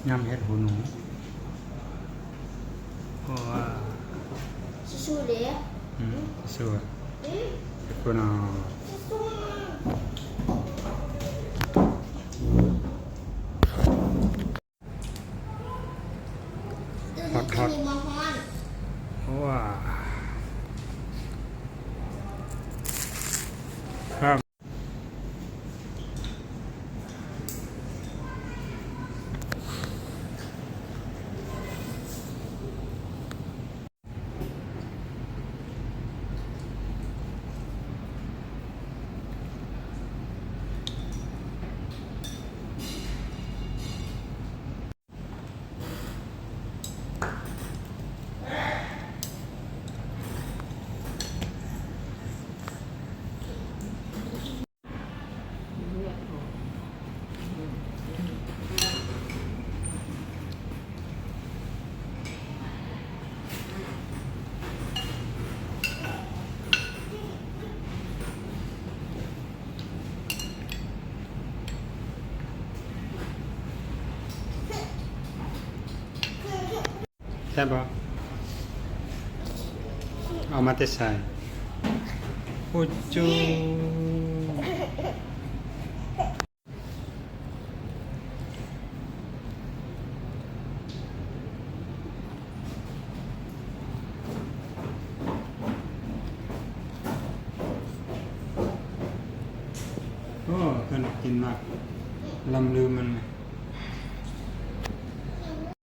ຍຳເຫັດຫູໜູ ເພາະວ່າ ທິຊຊູເດ້ ອືມ ທິຊຊູ ອືມ ເຫັດຫູໜູ ທິຊຊູ ຮອດໆ ວ້າ ຄັບ. ແຊບບໍ່? ເອົາມາແຕ່ໃສ? ໂອ້ ຈູ ໂອ້ ເພິ່ນກິນໝາກລຳລືມມັນ.